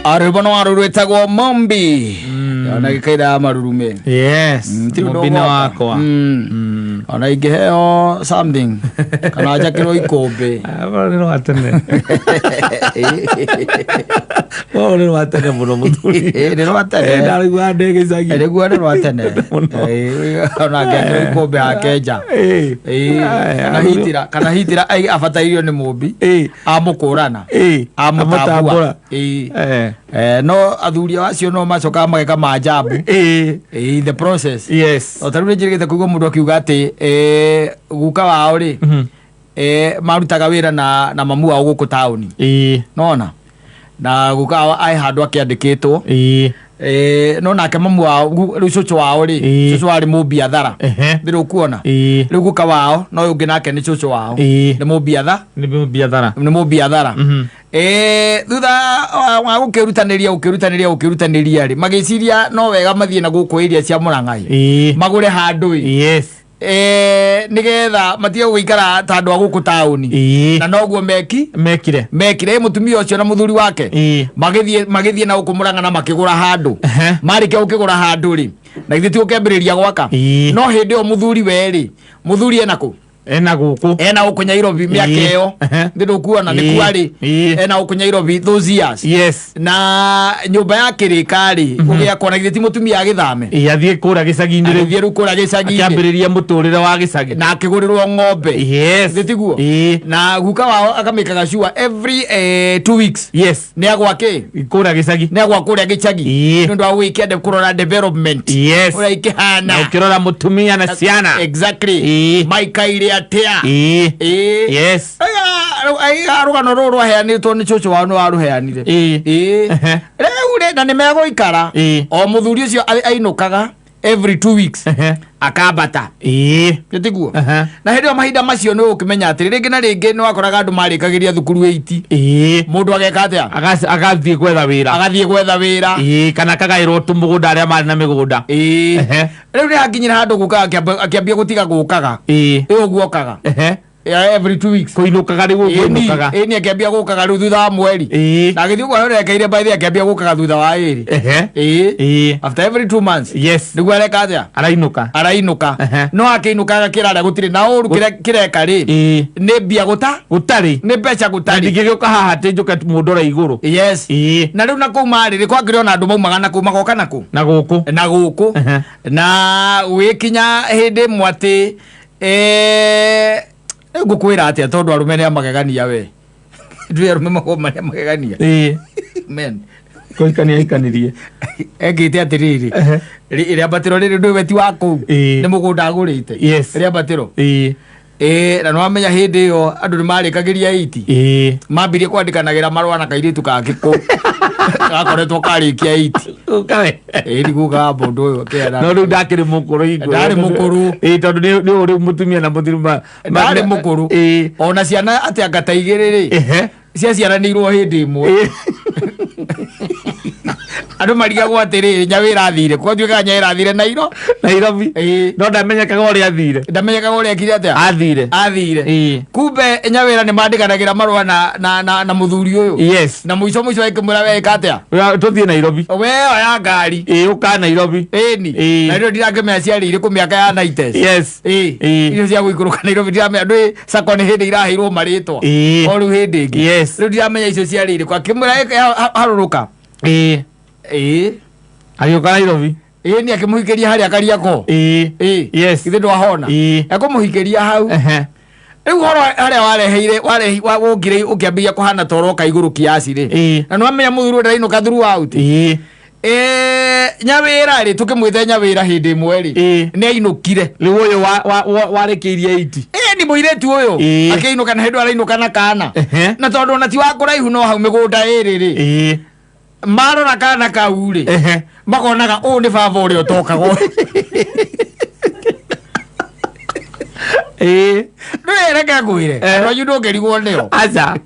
Rwĩmbo no rũrũ rwĩtagwo Mombi. Ona gĩkaira marurume. Yes. Ti ũndũ Mũmbi nĩ ũgoka. wakwa. Ona ingĩheo something kana njakĩrwo ikũmbĩ. Ah, nĩ rwa tene. Rũrũ nĩ rwa tene mũno mũthuri. Ĩ, nĩ rwa tene. Eh, ndarũigua ndĩ gĩcagi. Nĩguo nĩ rwa tene. Mũno. Ĩ, ona ngĩakĩrwo ikũmbĩ hake nja. Ĩ. Ĩ, Aya, kana hitira kana hitira ai- abatairio nĩ mũmbi Ĩ. amũkũrana Ĩ. amũtambua Amũtambũra. Ĩ. Eh. Eh, no athuri acio no macokaga mageka manjambu. Ĩ. Ĩ, the process. Yes. O ta rĩu nĩ njĩrĩgĩte kũigua mũndũ akiuga atĩ guka wao rĩ, marutaga wĩra na mamu wao gũkũ taũni. Ĩ. Nona na guka wao aĩ handũ akĩandĩkĩtwo. Ĩ. No nake mamu wao rĩu cũcũ wao rĩ, cũcũ warĩ mũbiathara. Ndĩrĩ ũkuona. Rĩu guka wao no ũyũ ũngĩ nake nĩ cũcũ wao. Nĩ mũbiatha Nĩ biathara. Nĩ mũbiathara. Thutha wa gũkĩrutanĩria gũkĩrutanĩria gũkĩrutanĩria rĩ, magĩciria no wega mathiĩ na gũkũ area cia Mũrang'ai, magũre handũ ĩ, nĩgetha matige gũikara ta andũ a gũkũ taũni. Na noguo meki Mekire. Mekire. Mũtumia ũcio na mũthuri wake magĩthiĩ na gũkũ Mũrang'a na makĩgũra handũ. Marĩkia gũkĩgũra handũ rĩ, na githĩ ti gũkĩambĩrĩria gwaka? No hĩndĩ ĩyo mũthuri we rĩ, mũthuri ena kũ? Ena gũkũ. Ena gũkũ Nyairobi mĩaka ĩyo. Ndĩ ndũkuona nĩ kuarĩ. Ena gũkũ Nyairobi those years. Na nyũmba ya kĩrĩka rĩ, gũgĩakwo, na githĩ ti mũtumia agĩthame? Ĩ, athiĩ kũrĩa gĩcagi-inĩ rĩu. Agĩthiĩ rĩu kũrĩa gĩcagi-inĩ. Akĩambĩrĩria mũtũrĩre wa gĩcagi. Na akĩgũrĩrwo ng'ombe. Githĩ tiguo? Ĩ. Na guka wao akamĩkaga sure every 2 weeks nĩ agwa kĩ? Kũrĩa gĩcagi. Nĩ agwa kũrĩa gĩcagi, nĩ ũndũ wa gwĩkĩende kũrora development ũrĩa ikĩhana. Na ũkĩrora mũtumia na ciana. Exactly. Maikaire atĩa. Ĩ. Aya, rũgano rũrũ rwaheanĩtwo nĩ cũcũ wao nĩ warũheanire. Ĩ. Rĩu rĩ, na nĩ megũikara. O mũthuri ũcio ainũkaga every 2 weeks, akambata. Nĩ tiguo? Na hĩndĩ ĩyo mahinda macio nĩ ũkĩmenya atĩrĩ, rĩngĩ na rĩngĩ nĩ wakoraga andũ marĩkagĩria thukuru 8, mũndũ ageka atĩa? Agathiĩ gwetha wĩra. Agathiĩ gwetha wĩra. Ĩ, kana akagaĩrwo tũmũgũnda arĩa marĩ na mĩgũnda. Ĩ. Rĩu nĩ hakinyire handũ guka akĩambia gũtiga gũkaga. Ĩ, ũguo okaga ya every 2 weeks. Kũinũkaga rĩu. Kũinũkaga. Ĩni, akĩambia gũkaga rĩu thutha wa mweri. Na agĩthiĩ ũguo arekeire by the akĩambia gũkaga thutha wa ĩrĩ. Ĩ. After every 2 months. Nĩguo areka atĩa? Arainũka. Arainũka. No akĩinũkaga kĩrarĩa gũtirĩ na ũru kĩrĩa kĩreka rĩ, nĩ mbia gũta Gũtarĩ. Nĩ mbeca gũtarĩ. Ndingĩgĩũka haha atĩ njũke mũndore igũrũ. Yes. Na rĩu na kũu marĩ rĩ, kwakĩrĩ ona andũ maumaga na kũu magoka na kũ Na gũkũ. Na gũkũ. Na gwĩkinya hĩndĩ ĩmwe atĩ rĩu ngũkwĩra atĩa, tondũ arũme nĩ amagegania, we ndũĩ arũme makoragwo marĩ amagegania. Men. Kũhikania ahikanirie. Ekĩte atĩrĩrĩ, rĩambatĩro rĩrĩ ndũĩ we ti wa kũu. Nĩ mũgũnda agũrĩte. Rĩambatĩro. Ĩ, na nĩwamenya hĩndĩ ĩyo andũ nĩ marĩkagĩria 8, mambirie kwandĩkanagĩra marũa na kairĩtu kangĩ kũu gakoretwo karĩkia 8. Ũkawe. Ĩ, guka wa mũndũ ũyũ akĩana. No rĩu ndakĩrĩ mũkũrũ hingo. Ndarĩ mũkũrũ. Ĩ, tondũ nĩ ũũ rĩu mũtumia na mũthuri Ndarĩ mũkũrũ. Ona ciana atĩ anga ta igĩrĩ rĩ, ciaciaranĩirwo hĩndĩ ĩmwe. Andũ marigagwo atĩrĩrĩ, nyawĩra athire kwatuĩkaga nyawĩra athire Nairo Nairobi. Ĩ. No ndamenyekaga ũrĩa athire. Ndamenyekaga ũrĩa ekire atĩa. Athire. Athire. Kumbe nyawĩra nĩ mandĩkanagĩra marũa na mũthuri ũyũ. Na mũico mũico ĩkĩmwĩra, we ĩka atĩa? Tũthiĩ Nairobi. We oya ngari. Ĩ, ũka Nairobi. Ĩni. Na rĩo ndirakĩmenya ciarĩ irĩkũ mĩaka ya 90s. Ĩ. Icio cia gũikũrũka Nairobi ndiramenya, ndũĩ sacco nĩ hĩndĩ iraheirwo marĩtwa. O rĩu hĩndĩ ĩngĩ. Rĩu ndiramenya icio ciarĩ irĩkũ, akĩmwĩra, "Harũrũka." Ĩ. Agĩũka Nairobi. Ĩ, nĩ akĩmũhikĩria harĩa Kariakoo. Ĩ. Githĩ ndwahona? Ekũmũhikĩria hau. Rĩu horo harĩa wareheire warehi wokire ũkĩambĩrĩria kũhana ta ũroka igũrũ kiasi rĩ, na nĩwamenya mũthuri ũyũ ndarainũka throughout. Nyawĩra rĩ, tũkĩmwĩte nyawĩra hĩndĩ ĩmwe rĩ, nĩ ainũkire. Rĩu ũyũ warĩkĩirie 8. Ĩ, ni mũirĩtu ũyũ. Akĩinũka, na hĩndĩ ĩyo arainũka na kana, na tondũ ona ti wa kũraihu no hau mĩgũnda ĩrĩ rĩ, marora kana kau rĩ, makonaga ũũ nĩ baba ũrĩa ũtokagwo. Ndwĩreke ngwĩre, andũ anyu ndũngĩrigwo nĩo. Aca.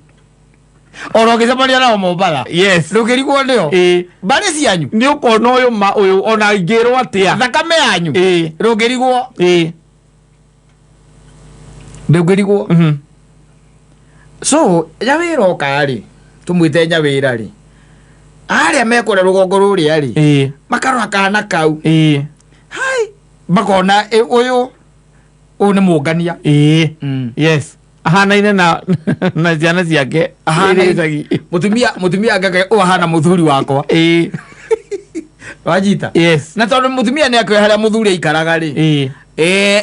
Ona ũngĩcemania nao Mombatha, ndũngĩrigwo nĩo. Mbarĩ cianyu. Nĩ ũkona ũyũ ma ũyũ ona ingĩrwo atĩa. Thakame yanyu. Ndũngĩrigwo. Ndũngĩrigwo. So nyawĩra oka rĩ, tũmwĩte nyawĩra rĩ, Arĩa mekũrĩa rũgongo rũrĩa rĩ, makarora kana kau, hai, makona ũyũ ũyũ nĩ mũngania. Yes, ahanaine na ciana ciake. Ahanaine. Ĩrĩ icagi. Mũtumia angeke ũyũ ahana mũthuri wakwa. Wanyita? Yes. Na tondũ mũtumia nĩ akĩoĩ harĩa mũthuri aikaraga rĩ,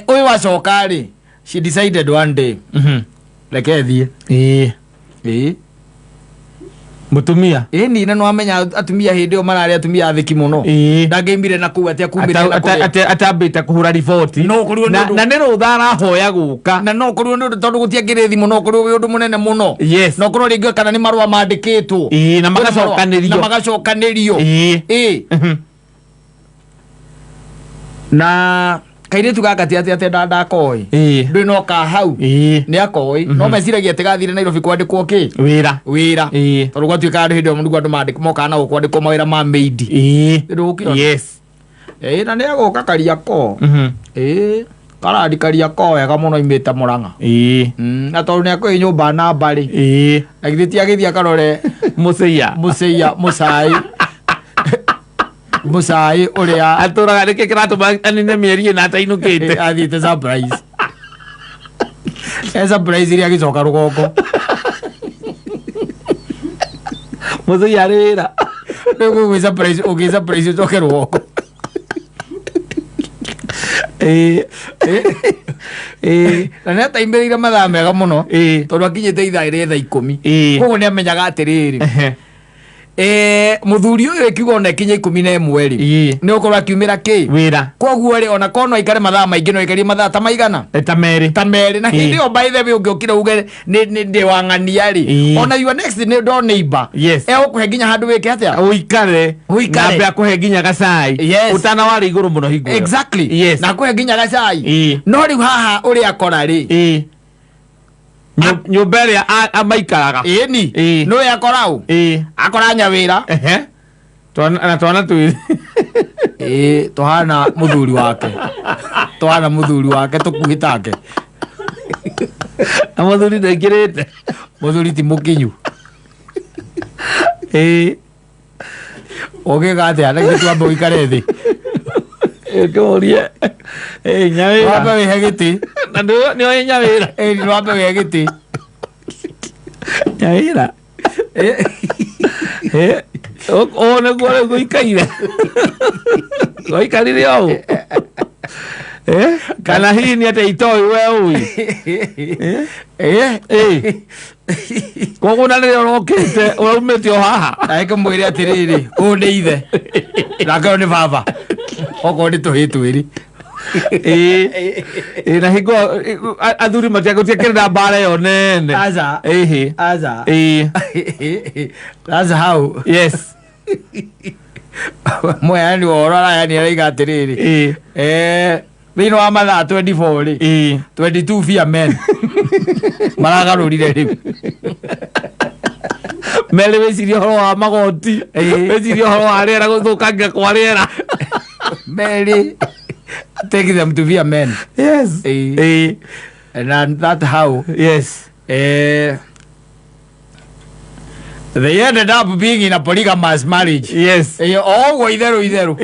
ũyũ acoka rĩ, she decided one day, reke thiĩ. Mũtumia. Ĩni, na nĩwamenya atumia hĩndĩ ĩyo mararĩ atumia athĩki mũno. Ndangĩimire na kũu atĩ akumĩre na kũrĩa. Atambĩte kũhũra riboti. No ũkorirwo nĩ Na ũndũ- na nĩ rũtha arahoya gũka. Na no ũkorirwo nĩ ũndũ tondũ gũtiakĩrĩ thimũ, no ũkorirwo wĩ ũndũ mũnene mũno. No ũkorwo rĩngĩ kana nĩ marũa mandĩkĩtwo. Na magacokanĩrio. Na magacokanĩrio. Na kairĩtu gaka ti atĩ atĩ ndakoĩ. Ndũĩ no ka hau. Nĩ akoĩ, no meciragia atĩ gathire Nairobi kwandĩkwo kĩ? Wĩra. Wĩra. Tondũ gwatuĩkaga andũ hĩndĩ ĩyo nĩguo andũ mandĩkwo mokaga na kwandĩkwo mawĩra ma maid. Ndũgũkĩona? Yes. Na nĩ egũka Kariakoo. Karandi Kariakoo wega mũno imĩte Mũrang'a. Na tondũ nĩ akũĩ nyũmba namba rĩ, na githĩ ti agĩthiĩ akarore Mũcĩia. Mũcĩia mũcai mũcai ũrĩa Atũraga nĩkĩ kĩratũma anine mĩeri ĩna atainũkĩte. Athiĩte surprise, e surprise iria agĩcoka rũgongo. Mũcĩia arĩ wĩra. Rĩu gwĩ surprise, ũngĩ surprise ũcoke rũgongo. Na nĩ ataimĩrĩire mathaa mega mũno, tondũ akinyĩte ithaa rĩa thaa 10. Koguo nĩ amenyaga atĩrĩrĩ, mũthuri ũyũ ĩkiuga ona ĩkinya 11 rĩ, nĩ ũkorwo akiumĩra kĩ? Wĩra. Koguo rĩ, ona korwo no aikare mathaa maingĩ, no aikarie mathaa ta maigana? Ta merĩ. Ta merĩ. Na hĩndĩ ĩyo, by the way, ũngĩokire uge nĩ ndĩ wang'ania rĩ, ona your next nĩ do neighbor egũkũhe nginya handũ wĩke atĩa? Ũikare. Ũikare. Nambe akũhe nginya gacai. Ũtana warĩ igũrũ mũno hingo ĩyo. Na akũhe nginya gacai. No rĩu haha ũrĩa akora rĩ, Nyũmba ĩrĩa maikaraga. Ĩni, nĩwe akora ũ? Akora nyawĩra. Ehe. Na twana twĩrĩ. Ĩĩ, tũhana mũthuri wake tũkuhĩ take. Na mũthuri ndaingĩrĩte. Mũthuri ti mũkinyu. Ũgĩka atĩa? Na githĩ twambe ũikare thĩ? Ũkĩmũrie nyawĩra. Wambe wĩhe gĩtĩ. Na nĩoĩ nyawĩra. Ĩni, wambe wĩhe gĩtĩ. Nyawĩra, ũũ nĩguo rĩu gũikaire, gũikarire ũũ. Kana hihi nĩ atĩa itoĩ we ũĩ? Koguo na rĩrĩa ũrokĩte ũraumĩte o haha. Na ĩkĩmwĩre atĩrĩrĩ, ũyũ nĩ ithe nake ũyũ nĩ baba, okorwo nĩ tũhĩ twĩrĩ. Ĩĩ, na hingo athuri matiagũtiakĩrĩ na mbara ĩyo nene. Aca. Ĩhĩ. Aca. That's how. Mweani wa ũhoro arayani araiga atĩrĩrĩ, thĩinĩ wa mathaa 24 rĩ, 22 fear men maragarũrire rĩu. Merĩ wĩcirie ũhoro wa magoti, wĩcirie ũhoro wa rĩera, gũthũkangia kwa rĩera. Merĩ take them to fear men. And that how they ended up being in a polygamous marriage. O ũguo itherũ itherũ.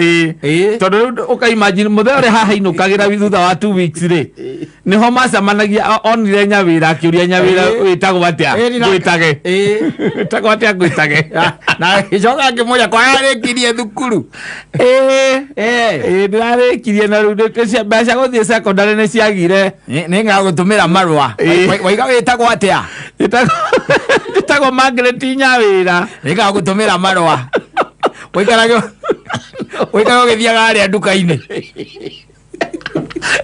Tondũ rĩu ũkaimagine mũthee ũrĩa haha inũkagĩra thutha wa 2 weeks rĩ, nĩho macemanagia, onire nyawĩra akĩũria nyawĩra, wĩtagwo atĩa? Ngwĩtage. Wĩtagwo atĩa ngwĩtage? Na gĩcoka akĩmũria kwararĩkirie thukuru. Ĩĩ, ndĩrarĩkirie na rĩu mbeca gũthiĩ secondary nĩ ciagire. Nĩ ngagũtũmĩra marũa. Waiga wĩtagwo atĩa? Njĩtagwo Margaret Nyawĩra. Nĩ ngagũtũmĩra marũa, ũikarage ũikarage ũgĩthiaga harĩa nduka-inĩ.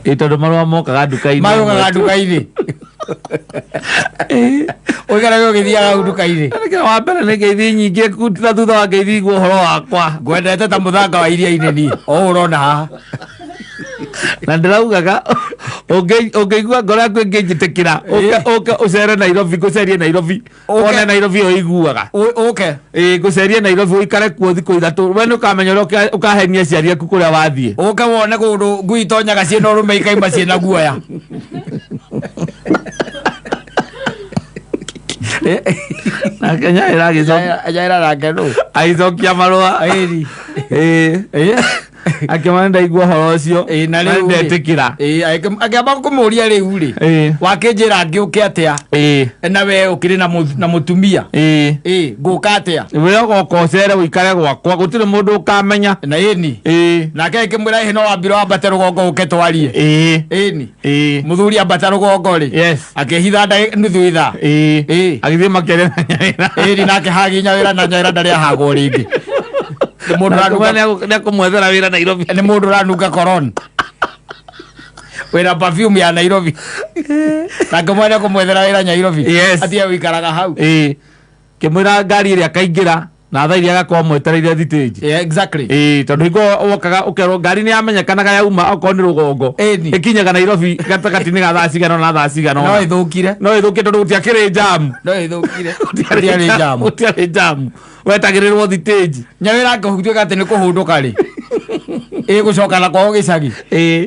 Ĩ, tondũ marũa mokaga nduka-inĩ. Marũgaga nduka-inĩ, ũikarage ũgĩthiaga hau nduka-inĩ. Nĩkĩo wa mbere nĩ ngeithi nyingĩ na thutha wa ngeithi igua ũhoro wakwa. Ngwendete ta mũthanga wa iria-inĩ niĩ o ũrona haha. Na ndĩraugaga ũngĩigua ngoro yaku ĩngĩnjĩtĩkĩra, ũke ũcere Nairobi, ngũcerie Nairobi. Ũke. Wone Nairobi ĩyo ĩiguaga. Ũke. Ĩĩ, ngũcerie Nairobi ũikare kuo thikũ 3, we nĩ ũkamenya ũrĩa ũkahenia aciari aku kũrĩa wathiĩ. Ũke wone kũndũ ngui itonyaga ciĩna ũrũme ikaima ciĩna guoya. Nake Nyaira agĩcokia. Nyaira nake nũ? Agĩcokia marũa. Ĩni. Ĩĩ. Akĩmana ndaigua ũhoro ũcio. Ĩĩ, na rĩu rĩ. Ndetĩkĩra. Ĩĩ, akĩamba kũmũria rĩu rĩ. Ĩĩ. Wakĩnjĩra ngĩũke atĩa? Ĩĩ. Na we ũkĩrĩ na na mũtumia. Ĩĩ. Ĩĩ, ngũka atĩa? We ũgoka ũcere ũikare gwakwa gũtirĩ mũndũ ũkamenya. Na ĩni. Ĩĩ. Nake akĩmwĩra ĩhĩ no wambire wambate rũgongo ũke twarie. Ĩĩ. Ĩni. Ĩĩ. Mũthuri ambata rũgongo rĩ. Yes. Akĩhitha nuthu ithaa. Ĩĩ. Ĩĩ. Agĩthiĩ makĩaria na Nyaira. Ĩni nake hagi Nyawĩra na Nyaira ndarĩ ahagwo rĩngĩ. Nĩ mũndũ ũranunga Nĩ akũmwethera wĩra Nairobi. nĩ mũndũ ũranunga koron. Wĩna perfume ya Nairobi. Nake mwene kũmwethera wĩra Nairobi. Yes. Atige gũikaraga hau. Ĩĩ. Kĩmwĩra ngari ĩrĩa akaingĩra na thaa iria agakorwo mwetereire thitĩnji. Yeah, exactly. Ĩĩ tondũ hingo wokaga ũkerwo ngari nĩ yamenyekanaga yauma okorwo nĩ rũgongo. Ĩni. Ĩkinyaga Nairobi gatagatĩ-inĩ ga thaa cigana ũna na thaa cigana No ũna. ĩthũkire. No ĩthũkie tondũ gũtiakĩrĩ njamu. No ĩthũkire. Gũtiarĩ njamu. Gũtiarĩ njamu. Wetagĩrĩrwo thitĩnji. Nyawĩra angĩtuĩka atĩ nĩ kũhũndũka rĩ. Ĩgũcoka na kwao gĩcagi. Ĩĩ.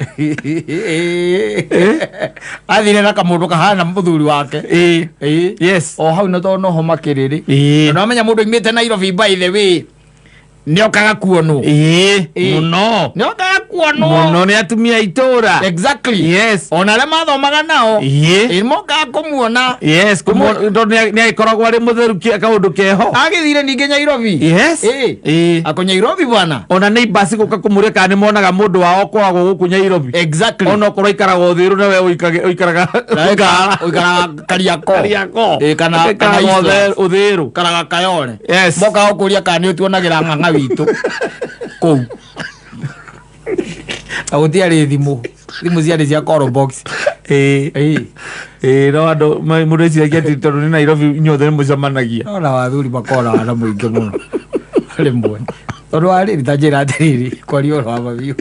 Athire na kamũndũ kahana mũthuri wake. Ĩĩ. Ĩĩ. Yes. O hau na tondũ noho makĩrĩ rĩ. Ĩĩ. Na wamenya mũndũ oimĩte Nairobi by the way nĩokaga kuonwo. Ĩĩ. Ĩĩ. Mũno. Nĩokaga kuonwo. Mũno nĩ atumia a itũra. Exactly. Yes. Ona arĩa mathomaga nao. Ĩĩ. Ĩĩ mokaga kũmuona. Yes, tondũ nĩ agĩkoragwo arĩ mũtheru kaũndũ keho. Agĩthire ningĩ Nairobi. Yes. Ĩĩ. Ĩĩ. Ako Nairobi bwana. Ona nĩ ibasi gũka kũmũria kana nĩ monaga mũndũ wao ũkoragwo gũkũ Nairobi. Exactly. Ona okorwo aikaraga ũthĩrũ na we ũikaraga Ngara. Ũikaraga Kariakoo. Kariakoo. Ĩĩ kana Ũikaraga Eastlands. ũthĩrũ. Ũikaraga Kayole. Yes. Mokaga gũkũria kana nĩ ũtuonagĩra ng'ang'a witũ kũu. Na gũtiarĩ thimũ. Thimũ ciarĩ cia call box. Ĩĩ. Ĩĩ. Ĩĩ no andũ mũndũ eciragia atĩ tondũ nĩ Nairobi inyuothe nĩ mũcemanagia. No na athuri makoragwo na mũingĩ mũno. Rĩmwe. Tondũ wa rĩrĩ ta njĩra atĩrĩrĩ kwaria ũhoro wa mabiũ.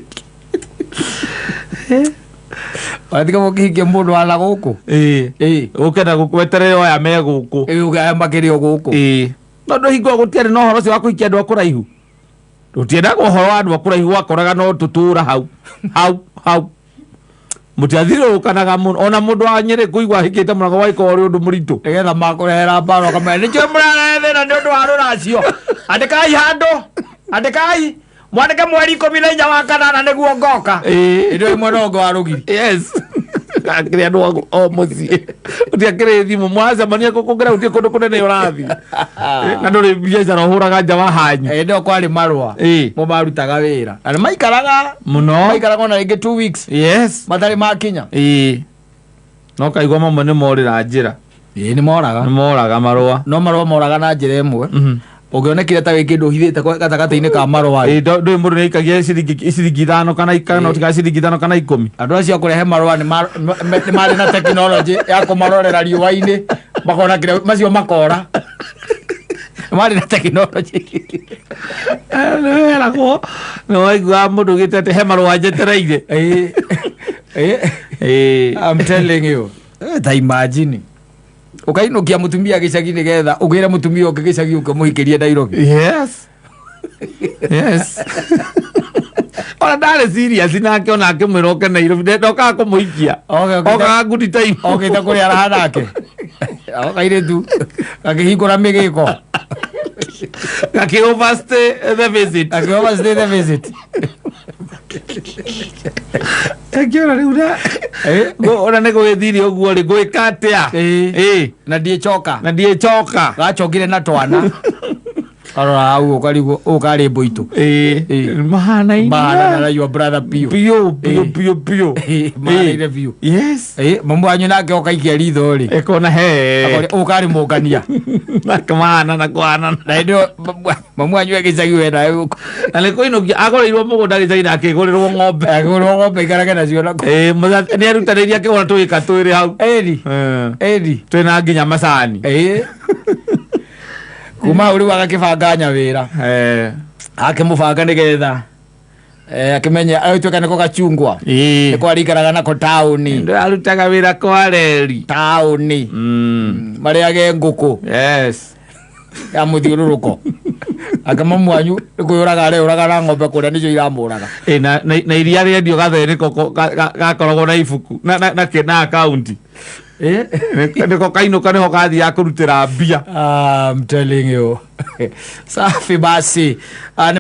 Watiga mũkĩhikia mũndũ wa na gũkũ. Ĩĩ. Ĩĩ. Ũkenda gũkweterera aya me gũkũ. Ĩĩ aya makĩrĩ o gũkũ. Ĩĩ. Tondũ hingo ĩyo gũtiarĩ na ũhoro ũcio wa kũhikia andũ a kũraihu. Gũtiendaga ũhoro wa andũ a kũraihu wakoraga no tũtũra hau hau hau. Mũtiathiũrũrũkanaga mũno ona mũndũ wa Nyĩrĩ kũigua ahikĩte mũrango wagĩkorwo ũrĩ ũndũ mũritũ. Nĩgetha makũrehera mbara ũkamera nĩkĩo mũrarehe thĩna nĩ ũndũ wa rũracio. Andĩkai handũ. Andĩkai. Mwandĩke mweri 14 wa kanana nĩguo ngoka. Ĩĩ. Ĩndĩ mwena ũngĩ wa rũgiri. Yes. Akĩrĩ andũ o mũciĩ. Gũtiakĩrĩ thimũ mũracemania kũngĩra gũtirĩ kũndũ kũnene ũrathiĩ. Na ndũrĩ biacara ũhũraga nja wa hanyu. Hĩndĩ ĩyo kwarĩ marũa. Ĩĩ. Mo marutaga wĩra. Na nĩ maikaraga Mũno. maikaraga ona rĩngĩ 2 weeks Yes. matarĩ makinya. Ĩĩ. No kaigua mamwe nĩ morĩra njĩra. Ĩĩ nĩ moraga. Nĩ moraga marũa. No marũa moraga na njĩra ĩmwe. Ũngĩonekire ta wĩ kĩndũ ũhithĩte gatagatĩ-inĩ ka marũa rĩ. Ĩĩ ndũĩ mũndũ nĩ aikagia ciringi 5 kana kanoti ka ciringi 5 kana 10. Andũ acio a kũrehe marũa nĩ marĩ na tekinoronjĩ ya kũmarorera riũa-inĩ makona kĩrĩa macio makora. Nĩ marĩ na tekinoronjĩ. Nĩ weragwo nĩ waiguaga mũndũ augĩte atĩ he marũa njetereire. Ĩĩ. Ĩĩ. Ĩĩ. I'm telling you. Ta imagine. Ũkainũkia mũtumia gĩcagi nĩgetha ũgĩre mũtumia ũngĩ gĩcagi ũkĩmũhikĩrie Nairobi. Yes. Yes. Ona ndarĩ serious nake ona akĩmwĩra oke Nairobi ndokaga kũmũhikia. Okaga good time. Okĩte kũrĩa raha nake. Kairĩtu gakĩhingũra mĩgĩko. Gakĩ overstay the visit. Gakĩ overstay the visit. Akĩona rĩu na ona nĩ gũgĩthire ũguo rĩ ngwĩka atĩa? Ĩĩ. Na ndiĩcoka. Na ndiĩcoka. Gacokire na twana. Karora hau ũkarigwo ũkarĩ mbũitũ. Ĩĩ. Mahanaine. Mahanana na your brother biũ. Biũ biũ biũ biũ. Mahanaine biũ. Yes. Ĩĩ mamu wanyu nake ũkaikia ritho rĩ. Ĩkona he. Ũkarĩ mũngania. Nake mahanana kũhanana. Na hĩndĩ ĩyo mamu wanyu e gĩcagi we nawe gũkũ. Na nĩ kũinũkia agũrĩirwo mũgũnda gĩcagi na akĩgũrĩrwo ng'ombe. Akĩgũrĩrwo ng'ombe aikarage nacio na kũu. Ĩĩ nĩ erutanĩirie akĩgũra tũgĩka twĩrĩ hau. Ĩni. Ĩni. Twĩna nginya macani. Ĩĩ. Kuma hau rĩu agakĩbanga nyawĩra. Akĩmũbanga nĩgetha akĩmenye agĩtuĩka nĩko gachungwa. Ĩĩ. Nĩko arikaraga nako taũni. Arutaga wĩra kwa reri. Taũni. Marĩage ngũkũ. Yes. Ya mũthiũrũrũko. Ake mamu wanyu nĩ kwĩyũraga areyũraga na ng'ombe kũrĩa nĩcio iramũraga. Ĩĩ na iria rĩendio gathee nĩko gakoragwo na ibuku na akaunti. Nĩko kainũka nĩho gathiaga kũrutĩra mbia. I'm telling you. Safi basi. Ah,